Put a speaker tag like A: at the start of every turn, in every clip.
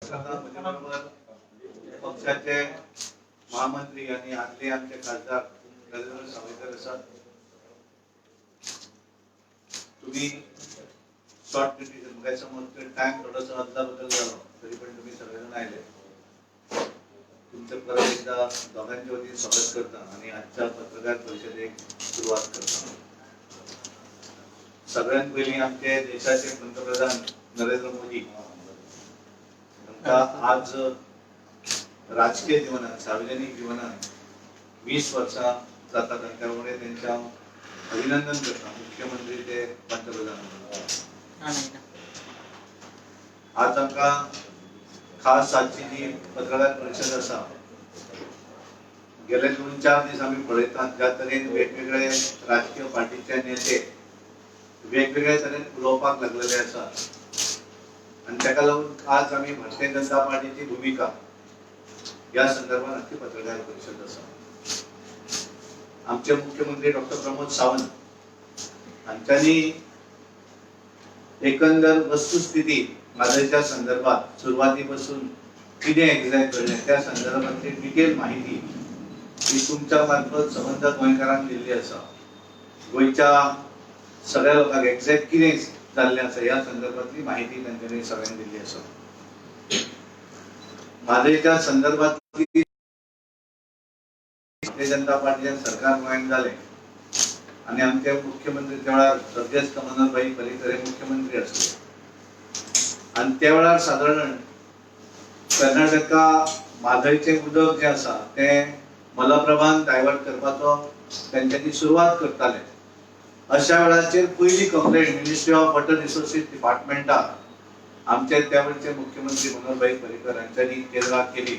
A: आता म्हजे बरोबर पक्षाचे महामंत्री आणि आदले आमचे खासदार राजेंद्र सावयकर आसात. तुम्ही शॉर्ट नोटीस, म्हाका समज टायम थोडोसो अदला बदल जालो, तरी पण तुम्ही सगळे जाण आयले. तुमचं परत एकदा दोघांच्या वतीन स्वागत करता आणि आजच्या पत्रकार परिषदेक सुरवात करता. सगळ्यात पयलीं आमचे देशाचे पंतप्रधान नरेंद्र मोदी तांकां आज राजकीय जीवनात, सार्वजनिक जीवनात 20 वर्सां जातात आणि त्यामुळे त्यांच्या अभिनंदन करता, मुख्यमंत्री ते पंतप्रधान. आज आमकां खास आजची जी पत्रकार परिषद आसा, गेले 2-4 दीस आमी पळयतात ज्या तरेन वेगवेगळे राजकीय पार्टीचे नेते वेगवेगळे तरेन उलोवपाक लागलेले आसात आणि ताका लागून आज आमी भारतीय जनता पार्टीची भुमिका ह्या संदर्भात आजची पत्रकार परिषद आसा. आमचे मुख्यमंत्री डॉक्टर प्रमोद सावंत हांच्यांनी एकंदर वस्तुस्थिती म्हादयच्या संदर्भात सुरवाती पासून कितें एक्झॅक्ट घडलें त्या संदर्भातली डिटेल माहिती ही तुमच्या मार्फत संबंद गोंयकारांक दिल्ली आसा. गोंयच्या सगळ्या लोकांक एक्झॅक्ट कितें जाल्लें आसा ह्या संदर्भातली माहिती तांच्यांनी सगळ्यांक दिल्ली आसा. म्हादयच्या संदर्भातली भारतीय जनता पार्टीचे सरकार गोंयांत जालें आनी आमचे मुख्यमंत्री त्या वेळार स्वर्गस्थ मनोहरभाई पर्रीकर हे मुख्यमंत्री आसले आनी त्या वेळार सादारण कर्नाटका म्हादयचें उदक जें आसा तें मलप्रभान डायवर्ट करपाचो तेंच्यांनी सुरवात करताले. अशा वेळाचेर पयली complaint ministry of water resources डिपार्टमेंटाक आमचे त्या वेळचे मुख्यमंत्री मनोहरभाई पर्रीकर हांच्यांनी केंद्राक केली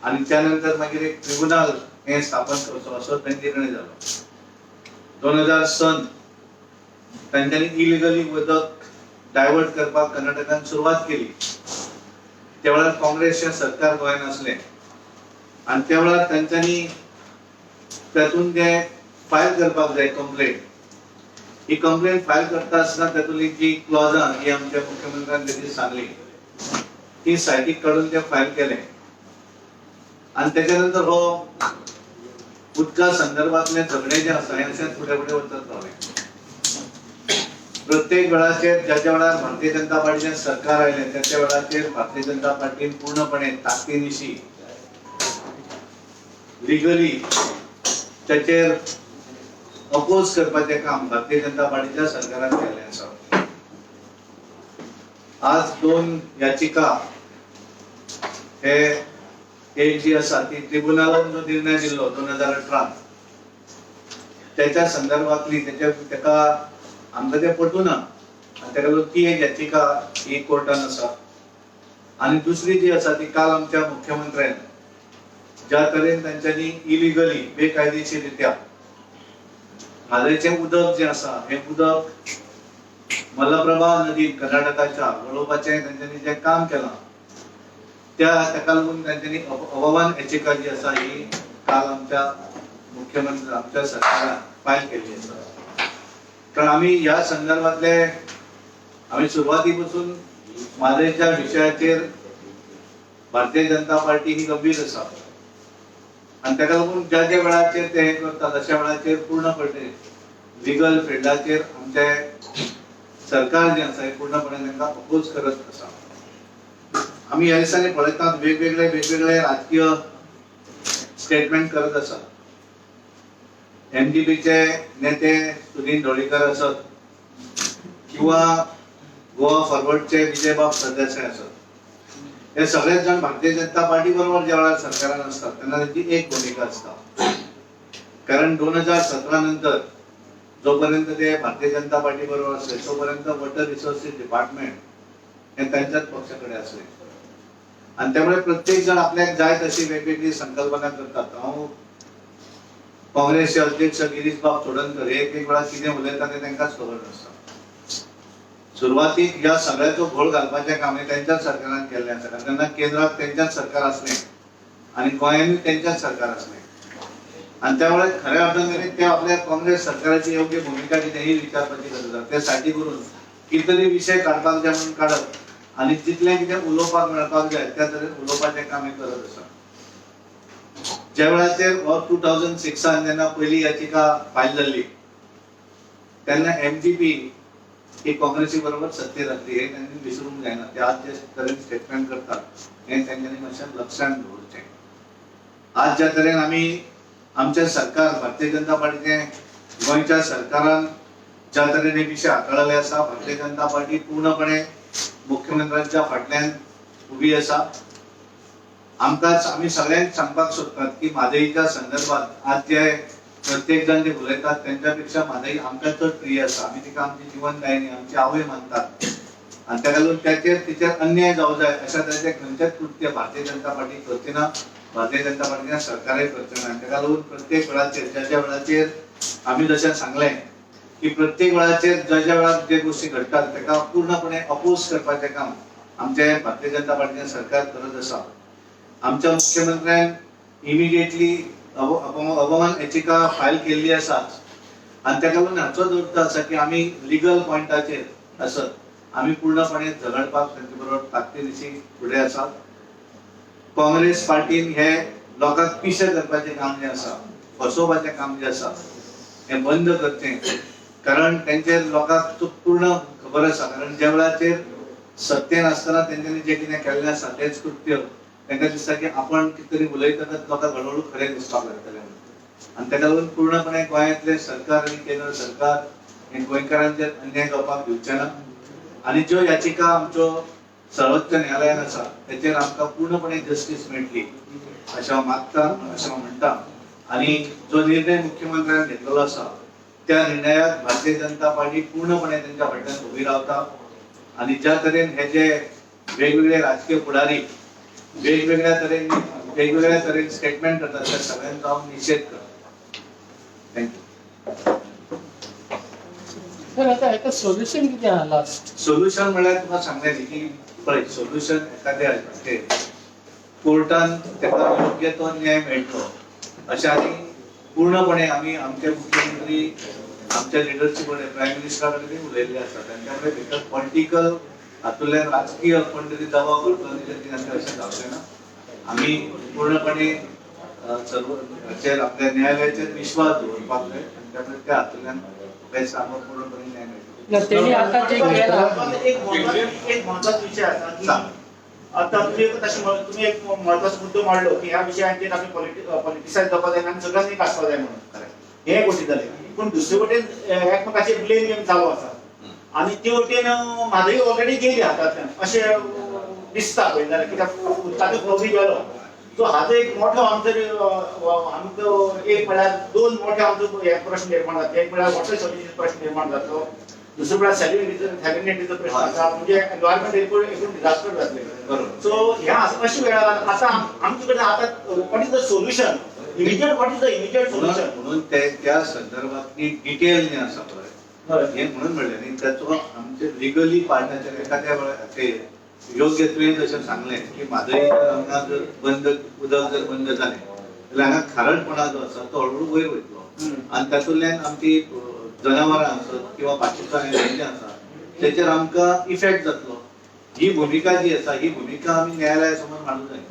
A: आनी त्या नंतर मागीर एक ट्रिब्युनल हें स्थापन करचो असो थंय निर्णय जालो. 2000 सन तांच्यांनी इलिगली उदक डायवर्ट करपाक कर्नाटकान सुरवात केली. त्या वेळार काँग्रेसचें सरकार गोंयांत आसलें आनी त्या वेळार तांच्यांनी तातूंत जे फायल करपाक जाय कंप्लेंट, ही कंप्लेंट फायल करता आसतना तातूंतली जी क्लॉजां ही आमच्या मुख्यमंत्र्यान तेजी सांगली ती सायटीक काडून ते फायल केलें आनी तेच्या नंतर हो उदका संदर्भातलें झगडें जें आसा हें अशेंच फुडें फुडें वचत रावलें. प्रत्येक वेळाचेर ज्या ज्या वेळार भारतीय जनता पार्टीचें सरकार आयलें त्या त्या वेळाचेर भारतीय जनता पार्टीन पूर्णपणे ताकदीनिशी लिगली ताचेर अपोज करपाचें काम भारतीय जनता पार्टीच्या सरकारान केल्लें आसा. आज 2 याचिका हे एक जी आसा ती ट्रिब्युनलान जो निर्णय दिल्लो 2018 त्याच्या संदर्भातली ताका आमकां तें पटूना आनी ताका लागून ती एक याचिका ही कोर्टान आसा. आनी दुसरी जी आसा ती काल आमच्या मुख्यमंत्र्यान ज्या तरेन तांच्यांनी इलिगली बेकायदेशीर रित्या म्हादयचें उदक जें आसा हें उदक मलप्रभा नदी कर्नाटकाच्या वळोवपाचें तांच्यांनी जें काम केलां त्या ताका लागून तांच्यांनी अवमान याचिका जी आसा ही काल आमच्या मुख्यमंत्री आमच्या सरकारान फायल केल्ली आसा. कारण आमी ह्या संदर्भातले आमी सुरवाती पासून म्हादयच्या विशयाचेर भारतीय जनता पार्टी ही गंभीर आसा आनी ताका लागून ज्या ज्या वेळाचेर ते हें करतात अशा वेळाचेर पूर्णपणे लिगल फिल्डाचेर आमचे सरकार जें आसा हें पूर्णपणे तांकां अपोज करत आसा. आमी ह्या दिसांनी पळयतात वेगवेगळे वेगवेगळे राजकीय स्टेटमेंट करत आसात. एमडीपीचे नेते सुनील ढवळीकर आसत किंवा गोवा फॉरवर्डचे विजयबाब सरदेसाय आसत, हे सगळेच जाण भारतीय जनता पार्टी बरोबर ज्या वेळार सरकारान आसतात तेन्ना तेंची एक भुमिका आसता. कारण 2017 नंतर जोपर्यंत ते भारतीय जनता पार्टी बरोबर आसले तोपर्यंत वॉटर रिसोर्सीस डिपार्टमेंट हे त्यांच्याच पक्षा कडेन आसले आनी त्यामुळे प्रत्येक जण आपल्याक जाय तशी वेगवेगळी संकल्पना करतात. हांव काँग्रेसचे अध्यक्ष गिरीश बाब चोडणकर हे एक एक वेळा कितें उलयता तें तांकांच खबर नासता. सुरवातीक ह्या सगळ्याचो घोळ घालपाचें काम हें तेंच्याच सरकारान केल्लें आसा. कारण तेन्ना केंद्रात तेंच्याच सरकार आसलें आनी गोंयांनी तेंच्याच सरकार आसलें आनी त्या वेळार खऱ्या अर्थान ते आपल्या काँग्रेस सरकाराची योग्य भुमिका कितें ही विचारपाची गरज आसा. ते साठी करून कितें तरी विशय काडपाक जाय म्हणून काडप आनी जितलें कितें उलोवपाक मेळपाक जाय त्या तरेन उलोवपाचें काम हें करत आसा. ज्या वेळाचेर हो 2006 जेन्ना पयली याचिका फायल जाल्ली तेन्ना एमजीपी ही काँग्रेसी बरोबर सत्तेर आसली हे तांणी विसरूंक जायना. ते आज जे तरेन स्टेटमेंट करतात हें तेंच्यांनी मातशें लक्षांत दवरचें. आज ज्या तरेन आमी आमचें सरकार भारतीय जनता पार्टीचें गोंयच्या सरकारान ज्या तरेन हे विशय हाताळिल्ले आसा, भारतीय जनता पार्टी पूर्णपणे मुख्यमंत्र्यांच्या फाटल्यान उबी आसा. आमकां आमी सगळ्यांक सांगपाक सोदतात की म्हादईच्या संदर्भात आज जे प्रत्येक जाण जे उलयतात तेंच्या पेक्षा म्हादई आमकां चड प्रिय आसा. आमी तिका आमची जिवनदायिनी, आमची आवय मानतात आनी ताका लागून त्याचेर तिचेर अन्याय जावं जाय अशा तरेचें खंयचेंच कृत्य भारतीय जनता पार्टी करची ना, भारतीय जनता पार्टीच्या सरकारय करचें ना. आनी ताका लागून प्रत्येक वेळाचेर ज्या ज्या वेळाचेर आमी जशें सांगलें की प्रत्येक वेळाचेर ज्या ज्या वेळार जे गोश्टी घडटात ताका पूर्णपणे अपोज करपाचें काम आमचें भारतीय जनता पार्टीचें सरकार करत आसा. आमच्या मुख्यमंत्र्यान इमिडिएटली अवमान याचिका फायल केल्ली आसा आनी ताका लागून हाचोच अर्थ आसा की आमी लिगल पॉयंटाचेर आसत आमी पूर्णपणे झगडपाक तांचे बरोबर ताकदीनिशी फुडें आसात. काँग्रेस पार्टीन हे लोकांक पिशे करपाचें काम जें आसा, फसोवपाचें काम जें आसा हें बंद करचें, कारण तेंचेर लोकांक पूर्ण खबर आसा. कारण ज्या वेळाचेर सत्तेन आसतना तेंच्यांनी जें कितें केल्लें आसा तेंच कृत्य तांकां दिसता की आपण कितें तरी उलयतकच लोकांक हळूहळू खरें दिसपाक लागतलें. आनी ताका लागून पूर्णपणे गोंयांतलें सरकार आनी केंद्र सरकार हे गोंयकारांचेर अन्याय जावपाक दिवचें ना. आनी ज्यो याचिका आमच्यो सर्वोच्च न्यायालयान आसा तेचेर आमकां पूर्णपणे जस्टीस मेळटली अशें हांव मागता, अशें हांव म्हणटा. आनी जो निर्णय मुख्यमंत्र्यान घेतलेलो आसा त्या निर्णयाक भारतीय जनता पार्टी पूर्णपणे तेंच्या फाटल्यान उबी रावता. आनी ज्या तरेन हे जे वेगवेगळे राजकीय फुडारी वेगवेगळ्या तरेन स्टेटमेंट करतात त्या सगळ्यांचो हांव निशेध करता. Thank you.
B: सर, आता हेका सोल्युशन कितें आहा लास्ट?
A: सोल्युशन म्हळ्यार तुका सांगलें न्ही की पळय, सोल्युशन एखाद्या हाचेर कोर्टान ताका योग्य तो न्याय मेळटलो अशें. आनी पूर्णपणे आमी आमचे मुख्यमंत्री आमच्या लिडरशीप कडेन प्रायम मिनिस्टरा कडेन उलयल्ले आसा. तांच्या कडेन भितर पॉलिटिकल हातूंतल्यान राजकीय कोण तरी दबाव करतलो आनी अशें जावचें ना. आमी पूर्णपणे सर्व हाचेर आपल्या न्यायालयाचेर विश्वास दवरपाक जाय आनी त्यामुळे त्या हातूंतल्यान आमकां पूर्णपणे न्याय मेळटलो.
B: तेणी आतां जे केलां
C: एक महत्वाचो विशय आसा की आतां तुमी तशें तुमी एक महत्वाचो मुद्दो मांडलो की ह्या विशयांचेर आमी पॉलिटिसायज जावपाक जायना आनी सगळ्यांनी एक आसपाक जाय म्हणून. हे एक वटेन जालें, पूण दुसरे वटेन एकमेकाचेर ब्लेम गेम चालू आसा आनी ते वटेन म्हादई ऑलरेडी गेली हातांतल्यान अशें दिसता पळय जाल्यार, कित्याक उदकाचो फ्लो बी गेलो. सो हाजो एक मोठो आमचो आमचो एक म्हळ्यार दोन मोठे आमचो हे प्रश्न निर्माण जातले. एक म्हळ्यार वॉटर शॉर्टेजीचो प्रश्न निर्माण जातलो, दुसरो म्हळ्यार सॅलिनिटीचो प्रश्न आसा, म्हणजे एनवायरमेंट एकूण डिझास्टर जातले. सो ह्या अशा वेळार आतां आमचे कडेन आतां what is the solution immediate, what is the immediate solution?
A: म्हणून त्या संदर्भातली डिटेल जें आसा पळय हें म्हणून म्हणलें न्ही, ताचो आमचे लिगली पार्टाचेर एखाद्या वेळाचेर योग्य तुवें जशें सांगलें की म्हादई जर हांगा जर बंद उदक जर बंद जालें जाल्यार हांगा खारटपणा जो आसा तो हळूहळू वयर वयतलो आनी तातूंतल्यान आमची जनावरां आसत किंवा बाकीचो हें जें आसा तेचेर आमकां इफेक्ट जातलो. ही भुमिका जी आसा ही भुमिका आमी न्यायालया समोर मांडूंक जाय.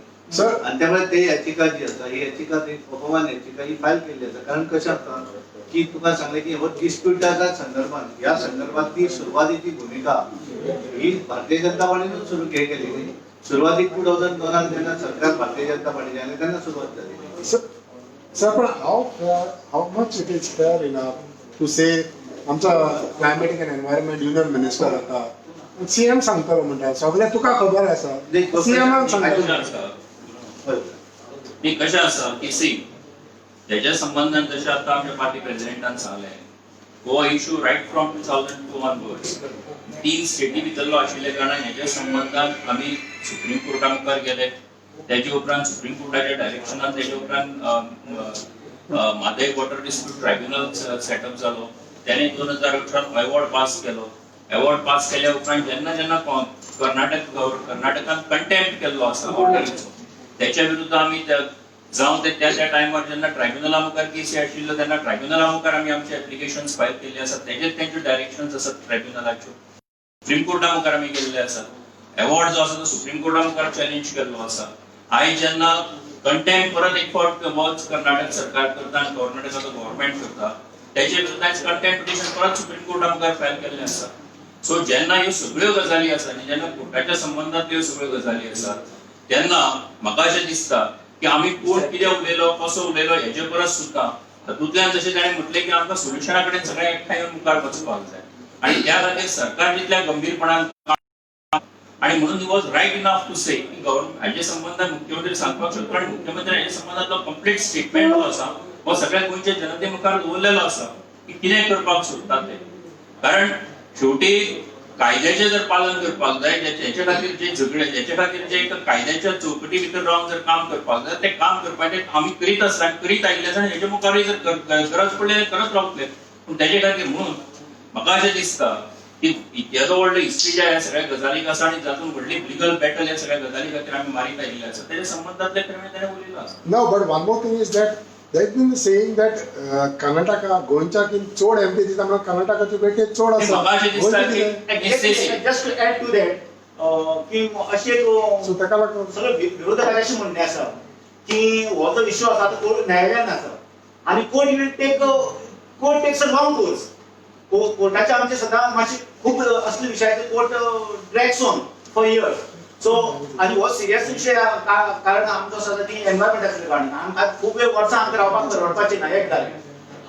A: आनी त्यामुळे ते याचिका जी आसा ही याचिका अपमान याचिका ही फायल केल्ली आसा. कारण कशें आसा की तुका सांगलें की हो डिस्प्युटाच्या संदर्भात ह्या संदर्भात ती सुरवातीची भुमिका ही भारतीय जनता पार्टीनूच सुरू केली न्ही. सुरवातीक 2002 जेन्ना सरकार भारतीय जनता पार्टीचें आयलें तेन्ना सुरवात जाली.
D: सर, पण how much it is fair enough to say आमचा climatic and environment union minister आता सीएम सांगतलो म्हणटा सगळें तुका खबर आसा, सीएमान सांगतलो.
E: न्ही, कशें आसा की सी हेज्या संबंदान जशें आतां आमच्या पार्टी प्रेजिडेंटान सांगलें, Goa issue right from 2002 onwards 3 स्टेटी भितरलो आशिल्ल्या कारणान हेज्या संबंदान आमी सुप्रीम कोर्टा मुखार गेले. तेजे उपरांत सुप्रीम कोर्टाच्या डायरेक्शनान तेजे उपरांत Mhadei water dispute tribunal setup जालो. त्याने 2018 अवॉर्ड पास केलो. अवॉर्ड पास केल्या उपरांत जेन्ना जेन्ना कर्नाटकान कंटेम्प्ट केल्लो आसा ऑर्डरीचो, त्याच्या विरुद्ध आमी जावं ते त्या त्या टायमार जेन्ना ट्रायब्युनला मुखार केसी आशिल्ल्यो तेन्ना ट्रायब्युनला मुखार आमी आमचे एप्लिकेशन फायल केल्ले आसात. तेजेर तेंच्यो डायरेक्शन्स आसात ट्रायब्युनलाच्यो. सुप्रीम कोर्टा मुखार आमी गेल्ले आसात. एवॉर्ड जो आसा तो सुप्रीम कोर्टा मुखार चॅलेंज केल्लो आसा. आयज जेन्ना कंटेम्प्ट परत एक फावट वच कर्नाटक सरकार करता आनी कर्नाटकाचो गव्हर्मेंट करता, तेजे विरुद्ध आयज कंटेम्प्ट पिटिशन परत सुप्रीम कोर्टा मुखार फायल केल्लें आसा. सो जेन्ना ह्यो सगळ्यो गजाली आसा आनी जेन्ना कोर्टाच्या संबंदांत ह्यो सगळ्यो गजाली आसा तेन्ना म्हाका अशें दिसता की आमी कोण कितें उलयलो कसो उलयलो हेजे परस सुद्दां हातूंतल्यान जशें ताणें म्हटलें की आमकां सोल्युशना कडेन सगळें एकठांय येवन मुखार वचपाक जाय आनी त्या खातीर सरकार जितल्या गंभीरपणान आणि म्हणून he was right enough to say की गव्हर्नमेंट हाजे संबंदान मुख्यमंत्री सांगपाक शकता आनी मुख्यमंत्री हाजे संबंदांतलो कंप्लीट स्टेटमेंट जो आसा हो सगळ्या गोंयच्या जनते मुखार दवरलेलो आसा की कितें करपाक सोदता ते. कारण शेवटी कायद्याचें जर पालन करपाक जाय, हेच्या खातीर जे झगडे, हेच्या खातीर जे एका कायद्याच्या चौकटी भितर रावन जर काम करपाक जाय, तें काम करपाचें आमी करीत आसता आनी करीत आयिल्ले आसा आनी हेच्या मुखारूय जर गरज पडली जाल्यार करत रावतले. पूण तेजे खातीर म्हणून म्हाका अशें दिसता की येदो व्हडलो हिस्ट्री ज्या ह्या सगळ्या गजालीक आसा आनी जातूंत व्हडली लिगल बॅटल ह्या सगळ्या गजाली खातीर आमी मारीत आयिल्ले आसा, तेज्या संबंदांतले खरें ताणें उलयलो आसा.
D: No, but one more thing is that they've been saying that Karnataka, गोंयच्या की चड एमपी दिता म्हणून कर्नाटकाची वेटेज चड आसा.
E: म्हाका अशें दिसता
D: गोंयचें
E: की
D: कितें?
C: Just to add to that की अशें एक
D: सो ताका लागून
C: सगळे विरोधकांचें अशें म्हणणें आसा की हो जो इश्यू आसा तो कोर्ट न्यायालयान आसा आनी court will take court takes a long course. कोर्टाचे आमचे सदां मातशे खूब असले विशयाचे court drags on for years. So आनी हो सिरियस विशय कारण आमचो आसा ती एनवायरमेंट आसल्या कारणान आमकां खूब वेळ वर्सां आमकां रावपाक परवडपाचें ना एक जालें.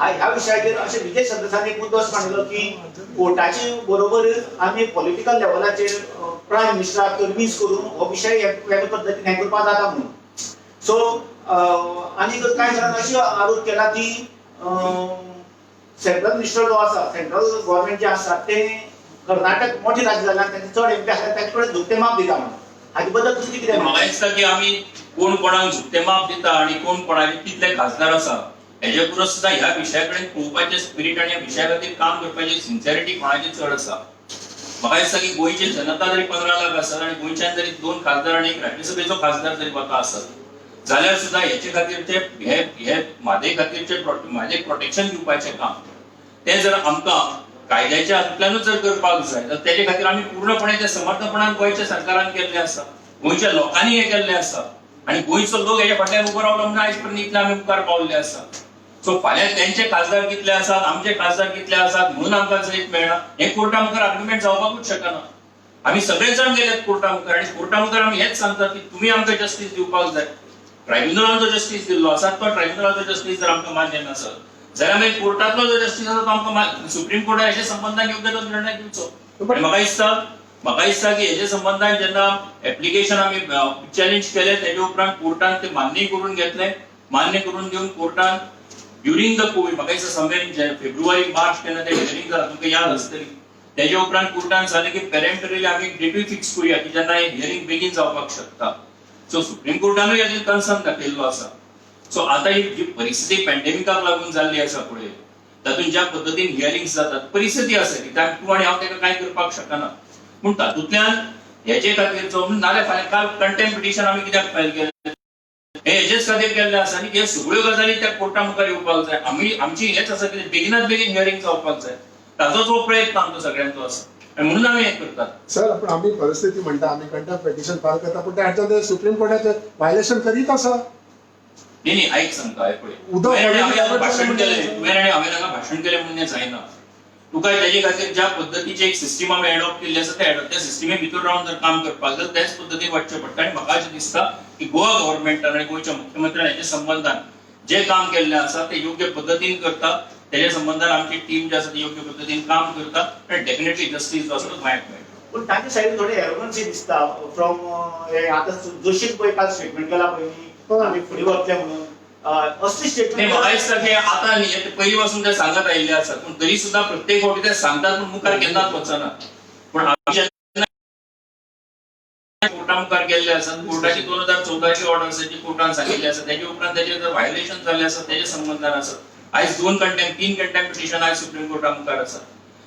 C: ह्या विशयाचेर अशें विजय सरदेसायान एक मुद्दो असो मांडलो की कोर्टाचे बरोबर आमी पॉलिटिकल लेवलाचेर प्रायम मिनिस्टराक कन्विन्स करून हो विशय वेगळे पद्दतीन हें करपाक जाता म्हणून. सो आनी कांय जाणांनी अशें आरोप केला की सेंट्रल मिनिस्टर जो आसा, सेंट्रल गव्हर्मेंट जे आसा ते कर्नाटक मोठे राज्य जाल्यान तांचे चड एमपी आसा तांचे कडेन झुकते माप दिता म्हणून. हाजे बद्दल तुमचें कितें
E: म्हाका दिसता की आमी कोण कोणाक झुकते माप दिता आनी कोण कोणाचे कितले खासदार आसा हेजे परस सुद्दां ह्या विशया कडेन पळोवपाचें स्पिरीट आनी ह्या विशया खातीर काम करपाची सिन्सियरिटी कोणाची चड आसा. म्हाका दिसता की गोंयची जनता जरी 15 लाख आसत आनी गोंयच्यान जरी 2 खासदार आनी एक राज्यसभेचो खासदार जरी वता आसत जाल्यार सुद्दां हेचे खातीरचे हे हे म्हादय खातीरचे म्हादय प्रोटेक्शन दिवपाचें काम तें जर आमकां कायद्याच्या हातूंतल्यानूच जर करपाक जाय तर तेजे खातीर आमी पूर्णपणे ते समर्थपणान गोंयच्या सरकारान केल्लें आसा, गोंयच्या लोकांनी हें केल्लें आसा आनी गोंयचो लोक हेच्या फाटल्यान उबो रावलो म्हणून आयज पर्यंत इतले आमी मुखार पावल्ले आसा. सो फाल्यां तेंचे खासदार कितले आसात, आमचे खासदार कितले आसात म्हणून आमकां जैत मेळना हें कोर्टा मुखार आर्ग्युमेंट जावपाकूच शकना. आमी सगळे जाण गेल्यात कोर्टा मुखार आनी कोर्टा मुखार आमी हेच सांगतात की तुमी आमकां जस्टीस दिवपाक जाय. ट्रायब्युनलान जो जस्टीस दिल्लो आसा तो ट्रायब्युनलाचो जस्टीस जर आमकां मान्य नासत जाल्यार मागीर कोर्टांतलो जो जस्टीस आसा तो आमकां सुप्रीम कोर्टान हेच्या संबंदान योग्य तो निर्णय दिवचो. आनी म्हाका दिसता की हेच्या संबंदान जेन्ना एप्लिकेशन आमी चॅलेंज केलें तेजे उपरांत कोर्टान ते मान्य करून घेतलें. मान्य करून घेवन कोर्टान ड्युरींग the Covid म्हाका दिसता समवेर इन फेब्रुवारी मार्च केन्ना ते हियरींग जाला तुमकां याद आसतली. तेजे उपरांत कोर्टान सांगलें की पेरेंटरीली आमी एक डेटूय फिक्स करुया की जेन्ना हियरींग बेगीन जावपाक शकता. सो सुप्रीम कोर्टानूय हेजेर कन्सर्न दाखयल्लो आसा. सो आतां ही जी परिस्थिती पॅन्डेमिकाक लागून जाल्ली आसा पळय तातूंत ज्या पद्दतीन हियरिंग्स जातात परिस्थिती आसा की तूं आनी हांव ताका कांय करपाक शकना. पूण तातूंतल्यान हेजे खातीर जो नाल्यार फाल्यां काल कंटेम्प्ट पिटिशन आमी कित्याक फायल केलें हे हेजेच खातीर केल्लें आसा आनी हे सगळ्यो गजाली त्या कोर्टा मुखार येवपाक जाय. आमी आमची हेच आसा की बेगिनात बेगीन हियरींग जावपाक जाय, ताजोच हो प्रयत्न आमचो सगळ्यांचो आसा आनी म्हणून आमी हें करतात.
D: सर पण आमी परिस्थिती म्हणटा आमी कंटेम्प्ट पिटिशन फायल करता पूण त्या सुप्रीम कोर्टाचे व्हायलेशन करीत आसा.
E: न्ही न्ही आयक सांगता पळय,
D: उदक
E: तुवें आनी हांवें
D: पडलें
E: भाशण केलें, तुवें आनी हांवें हांगा भाशण केलें म्हणून हें जायना. तुका तेजे खातीर ज्या पद्दतीची एक सिस्टीम आमी एडॉप्ट केल्ली आसा त्या सिस्टिमे भितर रावन जर काम करपाक जाय त्याच पद्दतीन वाटचें पडटा. आनी म्हाका अशें दिसता की गोवा गव्हर्मेंटान आनी गोंयच्या मुख्यमंत्र्यान हेच्या संबंदान जे काम केल्लें आसा ते योग्य पद्दतीन करता. तेज्या संबंदान आमची टीम जी आसा ती योग्य पद्दतीन काम करता आनी डेफिनेटली जस्टीस जो आसा तो गोंयाक मेळटा.
C: पूण तांच्या सायडीन थोडे एरोगन्सी दिसता फ्रॉम आतां जोशीन पळय काल स्टेटमेंट केला पळय आमी फुडें वतले म्हणून असली स्टेटमेंट.
E: म्हाका दिसता की आतां न्ही पयलीं पासून ते सांगत आयिल्ले आसा पूण तरी सुद्दां प्रत्येक फावटी ते सांगतात पूण मुखार केन्नाच वचना. पूण आमी जेन्ना कोर्टा मुखार गेल्ले आसा, कोर्टाची 2014 ऑर्डर आसा जी कोर्टान सांगिल्ली आसा, तेजे उपरांत तेजे जर व्हायलेशन जाल्लें आसा तेजे संबंदान आसा. आयज 2 कंटेम्प्ट 3 कंटेम्प्ट पिटिशन आयज सुप्रीम कोर्टा मुखार आसा.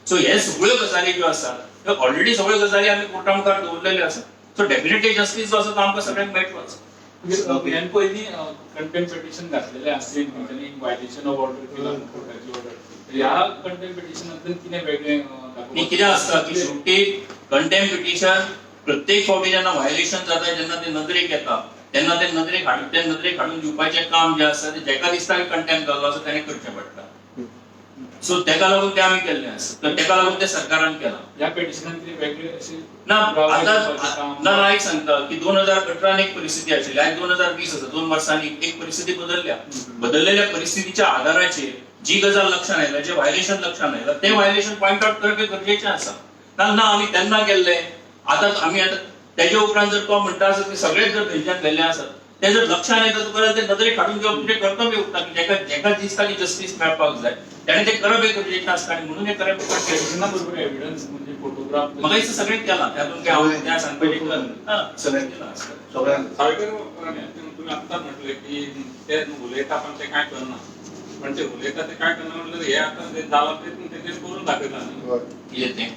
E: सो हे सगळ्यो गजाली ज्यो आसा त्यो ऑलरेडी सगळ्यो गजाली आमी कोर्टा मुखार दवरलेल्यो आसा. सो डेफिनेटली जस्टीस जो आसा तो आमकां सगळ्यांक मेळटलोच.
F: ह्यान पयलीं कंटेम्प्ट पिटिशन घातलेलें आसा तेंच्यांनी व्हायलेशन ऑफ ऑर्डर केला कोर्टाची ऑर्डर. ह्या कंटेम्प्ट पिटिशनांतल्यान कितें वेगळें
E: कितें आसता की शेवटी कंटेम्प्ट पिटिशन प्रत्येक फावटी जेन्ना व्हायलेशन जाता, जेन्ना ते नदरेक येता, तेन्ना ते नदरेक हाडून, ते नदरेक हाडून दिवपाचें काम जें आसा तें जेका दिसता की कंटेम्प्ट जाल्लो आसा तेणें करचें पडटा. सो तेका लागून तें आमी केल्लें आसा, तर तेका लागून तें सरकारान केलां.
F: ह्या पेटिशनान कितें वेगळे अशे
E: ना,
F: पुरावे
E: आता
F: दिवपाचें काम?
E: ना ना, एक सांगता की 2018 एक परिस्थिती आशिल्ली, आयज 2020 आसा. 2 वर्सांनी एक परिस्थिती बदलल्या. बदललेल्या परिस्थितीच्या आधाराचेर जी गजाल लक्षात आयला, जे व्हायलेशन लक्षात आयला, ते व्हायलेशन पॉयंट आउट करप हें गरजेचें आसा. ना ना, आमी तेन्ना केल्ले, आतां आमी आतां तेजे उपरांत जर तो म्हणटा आसत की सगळेच जर थंयच्यान गेल्ले आसत, ते जर लक्षात येता तुका जाल्यार ते नदरेक हाडून घेवप तुजें कर्तव्य उरता की जेका जेका दिसता की जस्टीस मेळपाक जाय तेणें तें करप हें गरजेचें आसता आनी म्हणून हें करप.
F: पेटिशना बरोबर एविडन्स म्हणजे फोटोग्राफ?
E: म्हाका दिसता सगळें केलां, त्यातून काय हांव त्या सांगपाचें गरज ना, सगळें केलां आसतलें.
A: सगळ्यांक.
G: सावयकर, तुम्ही आत्ताच म्हटले की ते उलयता पण ते काय करना, पण ते उलयता ते काय करना म्हटलं, हे आता जे झालं ते तुम्ही ते करून दाखयला न्ही.
E: कितें तें?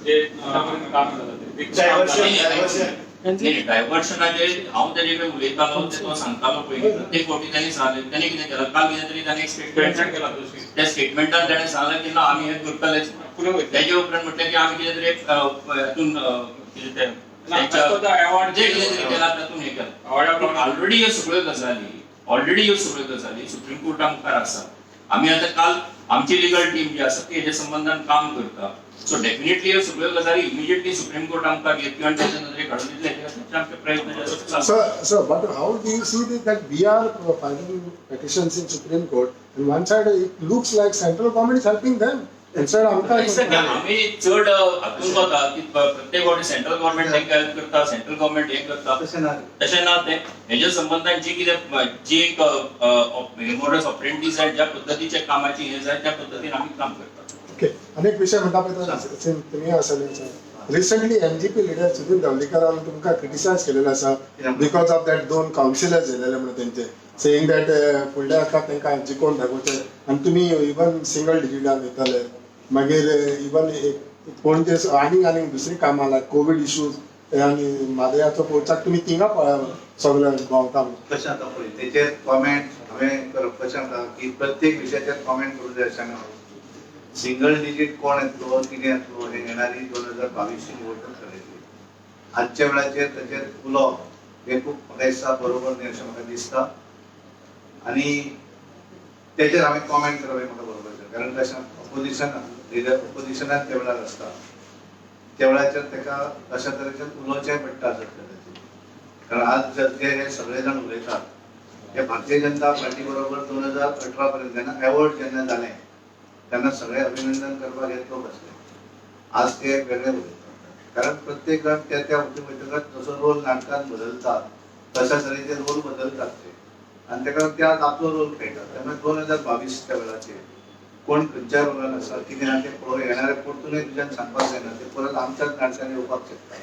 G: जे
F: आतापर्यंत काम झालं ते.
C: Diversion,
E: नाही,
C: diversion.
E: नाही, डायव्हर्शनाचेर हांव तेजे कडेन उलयतालो, ते तो सांगतालो पयलीं. प्रत्येक फावटी तांणी सांगलें, ताणें कितें केलां, काल कितें तरी ताणें एक स्टेटमेंट
G: स्टेटमेंट केला दोशी.
E: त्या स्टेटमेंटान ताणें सांगलें की ना, आमी हें करतलेच.
G: फुडें वयतले.
E: तेजे उपरांत म्हटलें की आमी कितें तरी एक, हातून कितें तें
G: ना, तो award
E: जे कितें तरी केलां तातूंत हें केलां.
G: अवॉर्डा प्रमाणे.
E: ऑलरेडी ह्यो सगळ्यो गजाली सुप्रीम कोर्टा मुखार आसा. आमी आतां काल आमची लिगल टीम जी आसा ती हेजे संबंदान काम करता. सो डेफिनेटली ह्यो सगळ्यो गजाली इमिजिएटली सुप्रीम कोर्टा मुखार घेतल्यो आनी ताच्या नदरेक हाडून दितले हेजे खातीर आमचे प्रयत्न जे आसा ते चालू.
D: Sir, sir, but how do you see this, that we are filing petitions in Supreme Court, and one side it looks like central government is helping them, and side आमकां
E: दिसता की आमी चड हातूंत वता की प्रत्येक फावटी सेंट्रल गव्हर्मेंट तांकां हेल्प करता, सेंट्रल गव्हर्मेंट हें करता.
A: तशें ना.
E: तशें ना तें. हेज्या संबंदान जी कितें जी एक मोडस ऑपरेंडी जाय, ज्या पद्दतीच्या कामाची हें जाय, त्या पद्दतीन आमी काम करतात.
D: ओके, अनेक विषय म्हणटा पळय तुमी आसले, रिसंटली एमजीपी लिडर सुधीर गावलीकरान तुमकां क्रिटिसायज केलेलो आसा because of that दोन कावन्सिलर जालेले म्हणून तेंचे, सेईंग that फुडल्या हाका तांकां जिखोवन दाखोवचें आनी तुमी इवन सिंगल डिजिटान वयताले. मागीर इवन पणजे आनीक आनीक दुसरी कामां लायक कोवीड इश्यूज आनी म्हादयाचो पोर्चाक तुमी थिंगा सगळे भोंवता म्हणून.
A: कशें आतां पळय, तेचेर कॉमेंट हांवें करप कशें आसा की प्रत्येक विशयाचेर कॉमेंट करूं जाय अशें ना. सिंगल डिजीट कोण येतलो, कितें येतलो, हें येणारी 2022ची निवडणूक थारयतली. आजच्या वेळाचेर ताचेर उलोवप हें खूब म्हाका दिसता बरोबर न्ही अशें म्हाका दिसता आनी तेचेर हांवें कॉमेंट करप हें म्हाका बरोबर दिसता, कारण कशें ऑपोजिशन लिडर ऑपोजिशनान त्या वेळार आसता, त्या वेळाचेर ताका अशा तरेचें उलोवचें पडटा आसत कदाचित. कारण आज जे हे सगळे जाण उलयतात हे भारतीय जनता पार्टी बरोबर 2018 पर्यंत जेन्ना एवॉर्ड जेन्ना जालें तेन्ना सगळे अभिनंदन करपाक हे लोक आसले. आज ते वेगळे उलयतात, कारण प्रत्येक जाण त्या त्या वतीन वयतकच जसो रोल नाटकान बदलता तशा तरेचे रोल बदलतात ते आनी ताका लागून ते आज आपलो रोल खेळटात. त्यामुळे 2022च्या वेळाचेर कोण खंयच्या रोलान आसा कितें आहा तें पळोवंक येणारे परतूनय तुज्यान सांगपाक जायना, ते परत आमच्याच नाटकान येवपाक शकता.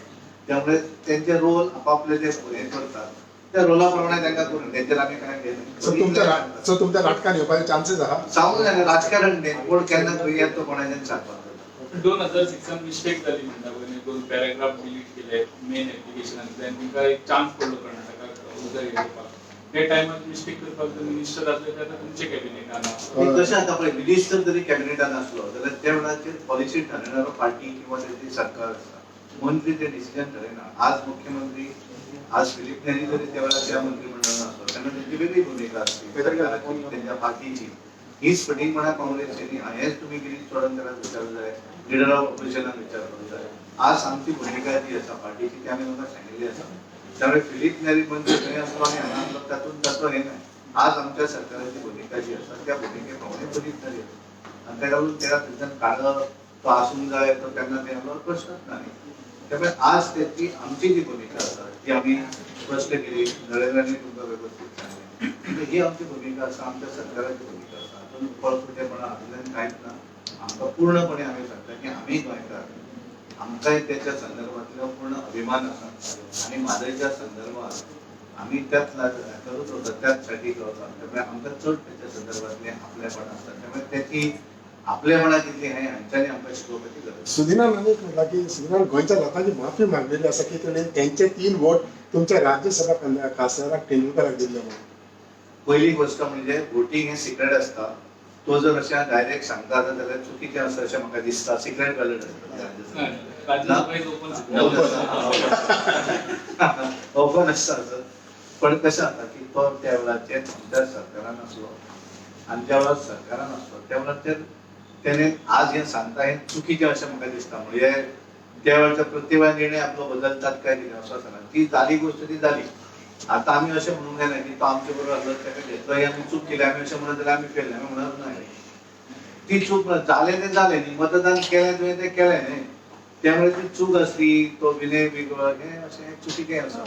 A: त्यामुळे तेंचे रोल आपापले ते हें करतात, त्या रोला प्रमाणे तांकां करून तेंचेर आमी कांय
D: सो तुमच्या सो तुमच्या नाटकान येवपाचे चान्सीस आहा?
A: सांगूंक जायना, राजकारण न्ही, कोण केन्ना खंय येता तो कोणाच्यान सांगपाक जायना.
F: 2006 मिस्टेक जाली म्हणटा पळय, दोन पॅराग्राफ डिलीट केले मेन एप्लिकेशनांतले आनी तांकां एक चान्स पडलो कर्नाटकाक उदर येवपाक. त्या टायमार मिस्टेक करपाक जर मिनिस्टर आसले ते आतां तुमचे कॅबिनेटान आसा.
A: कशें आतां पळय, मिनिस्टर जरी कॅबिनेटान आसलो जाल्यार त्या वेळाचेर पॉलिसी ठरयणारो पार्टी किंवा तेची सरकार आसता, मंत्री ते डिसिजन ठरयना. आज मुख्यमंत्री आज फिलीप नेरी जरी त्या वेळार त्या मंत्रिमंडळान आसलो तेन्ना तेंची वेगळी भुमिका आसली सरकाराची, तेंच्या पार्टीची. हीच फटींगपणा काँग्रेस न्ही, हेंच तुमी गिरीश चोडणकराक विचारूंक जाय, लिडर ऑफ ऑपोजिशनाक विचारपाक जाय. आज आमची भुमिका जी आसा पार्टीची ती आमी तुमकां सांगिल्ली आसा. त्यामुळे फिलीप नेरी मंत्री थंय आसलो आनी हांगा आसलो तातूंत ताचो हें ना. आज आमच्या सरकाराची भुमिका जी आसा त्या भुमिके प्रमाणे फिलीप नेरी आसा आनी ताका लागून तेका थंयच्यान काडप, तो आसूंक जाय, तो केन्ना तें आसलो प्रश्नच ना न्ही. त्यामुळे आज त्याची आमची जी भुमिका आसा ती आमी स्पश्ट केली, नरेंद्रांनी तुमकां वेवस्थीत सांगलें. ही आमची भुमिका आसा, आमच्या सरकाराची भुमिका आसा. हातूंत फळफुटेपणा हातूंतल्यान कांयच ना. आमकां पूर्णपणे आमी सांगता की आमी गोंयकार, आमकांय त्याच्या संदर्भातलो पूर्ण अभिमान आसा आनी म्हादयच्या संदर्भात आमी त्याच हातूंत वता, त्याच सायडीक वता. त्यामुळे आमकां चड त्याच्या संदर्भातलें आपलेपण आसता. त्यामुळे त्याची आपलेपणा कितली हें हांच्यांनी आमकां शिकोवपाची गरज.
D: सुदिनान आनी एक म्हटलां की सुदिनान गोंयच्या लोकांची माफी मागलेली आसा की तेणी तेंचे 3 वोट तुमच्या राज्यसभा खासदाराक तेंडुलकराक दिल्ले म्हणून.
A: पहिली गोष्ट म्हणजे वोटिंग हें सिक्रेट आसता. तो जर अशें डायरेक्ट सांगता जाल्यार चुकीचें आसा अशें म्हाका दिसता. सिक्रेट बॅलट आसता Rajya Sabha.
F: Rajya Sabha is open.
A: Open आसता सर. पण कशें जाता की तो त्या वेळाचेर आमच्या सरकारान आसलो आनी ज्या वेळार सरकारान आसलो त्या वेळाचेर तेणे आज हें सांगता हें चुकीचें अशें म्हाका दिसता. म्हणजे त्या वेळाच्या प्रत्येक वेळा निर्णय आपलो बदलतात काय कितें असो आसना. ती जाली गोश्ट ती जाली. आतां आमी अशें म्हणूंक जायना की तो आमचे बरोबर आसलो ताका घेतलो ही आमी चूक केली, आमी अशें म्हणत जाल्यार आमी फेल. आमी म्हणत ना ती चूक जालें तें जालें न्ही, मतदान केलें तुवें तें केलें न्ही, त्यामुळे ती चूक असली तो विनय बिगळ हें अशें चुकीचें आसा.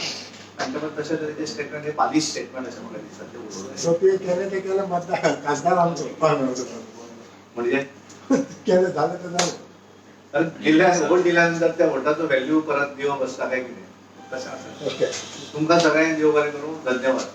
A: आनी त्यामुळे तशे तरेचे स्टेटमेंट हे बालिश स्टेटमेंट अशें म्हाका दिसता ते उलोवप.
D: सो ते केलें तें केलें, मतदार खासदार आमचो
A: म्हणजे
D: केलें जालें तें जालें.
A: कारण दिल्या वोट दिल्यानंतर त्या वोटाचो व्हॅल्यू परत दिवप आसता काय कितें तशें आसा.
D: ओके.
A: तुमकां सगळ्यांक देव बरें करूं. धन्यवाद.